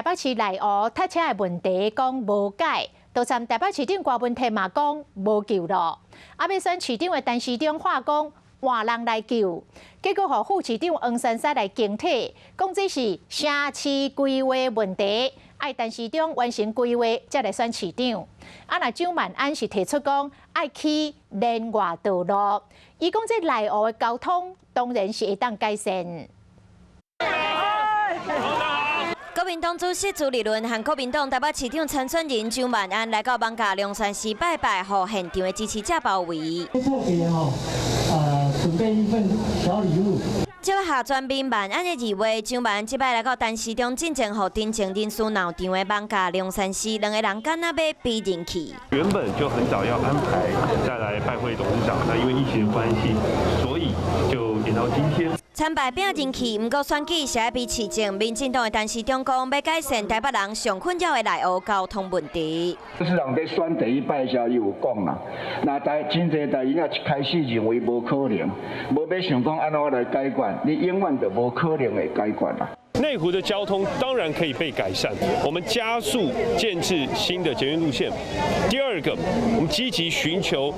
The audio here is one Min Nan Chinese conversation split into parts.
台北市內湖塞車的問題講無解，就參台北市長柯文哲嘛講無救咯。啊，欲選市長的陳時中話講換人來救，結果予副市長黃珊珊來檢體，講這是城市規劃問題，愛陳時中完成規劃才來選市長。啊，若蔣萬安是提出講愛起連外道路，伊講這內湖的交通當然是會當改善。國民黨主席朱立倫和國民黨台北市長參選人蔣萬安來到艋舺龍山寺拜拜，予現場的支持者包圍。特別吼，準備一份小禮物。接下全面萬安的二話，蔣萬安這擺來到陳時中進前予陳情人士鬧場的艋舺龍山寺，兩個人敢若欲比人氣。原本就很早要安排再來拜會董事長，那因為疫情的關係，所以就延到今天。參拜拼人氣，毋過選舉是愛比市政。民進黨的陳時中講，欲改善台北人上困擾的內湖交通問題。市長佇選第一擺時候，伊有講啦，若台真濟代誌，若一開始認為無可能，無欲想講按怎來解決，你永遠就無可能會解決啦。內湖的交通當然可以被改善，我們加速建置新的捷運路線。第二個，我們積極尋求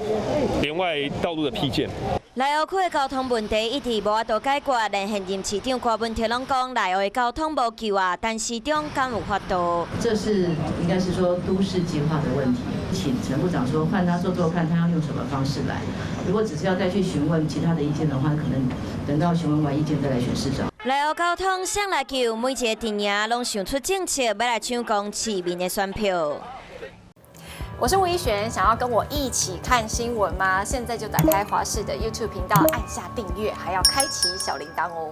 聯外道路的闢建。內湖區的交通問題一直無法度解決，連現任市長柯文哲攏講內湖的交通無救啊，陳時中敢有法度？這是應該是說都市計劃的問題，請陳部長說換他做做看，他要用什麼方式來。如果只是要再去詢問其他的意見的話，可能等到詢問完意見再來選市長。內湖交通誰來救？每一個陣營攏想出政策，欲來搶攻市民的選票。我是吳怡璇，想要跟我一起看新聞嗎？現在就打開華視的 YouTube 頻道，按下訂閱，還要開啟小鈴鐺哦。